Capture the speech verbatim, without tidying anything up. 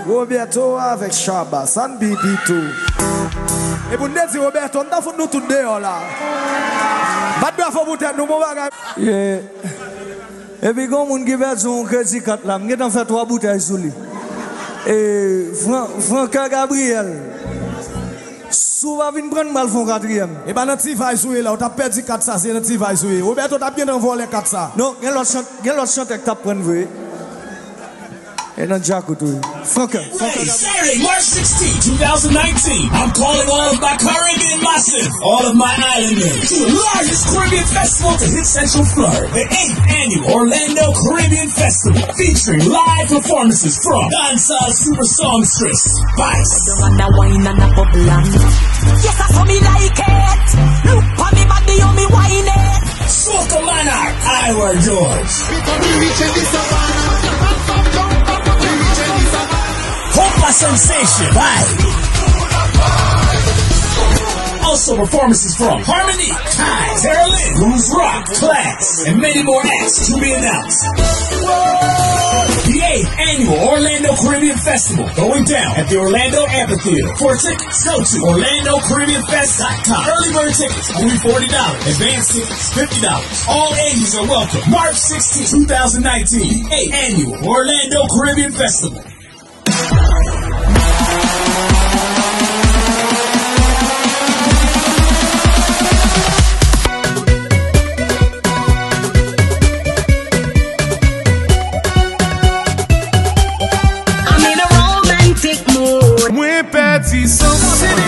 Roberto avèk Shabba, sa n bibi tou. E pou n te di Roberto, n ta fout nou tout deyò la. Bat bravo pou tèt nou, bon bagay. Yeah. Epi gen yon moun ki pèdi yon kredi kat la, m gentan fè twa boutèy sou li. E, Fran-, Franker Gabriel, si w pa vin pran m, m pral fè yon katriyèm. E pa nan T-Vice ou ye la, ou t ap pèdi kat sa, se nan T-Vice ou ye. Roberto t ap gentan vòlè kat sa. Non, gen lòt chant-, gen lòt chantè k t ap pran vre. E nan djakout wi. Franker, Franker. Saturday, March sixteenth, two thousand nineteen. I'm calling all of my Caribbean massive, all of my islanders, to the largest Caribbean festival to hit Central Florida. The eighth annual Orlando Caribbean Festival, featuring live performances from dancehall super songstress Spice. Don't wanna wine and a bubble and yes, I saw me like it. Look pon me body, how me wine it. Soca Monarch, Iwer George. Hopa Sensation, Vibe. Also performances from Harmony, Kai, Terralyn, Blues Rock, Class, and many more acts to be announced. The eighth annual Orlando Caribbean Festival going down at the Orlando Amphitheater. For tickets, go to orlando caribbean fest dot com. Early bird tickets only forty dollars. Advanced tickets fifty dollars. All ages are welcome. March sixteenth, two thousand nineteen, the eighth annual Orlando Caribbean Festival. I'm in a romantic mood. Mwen pèdi san.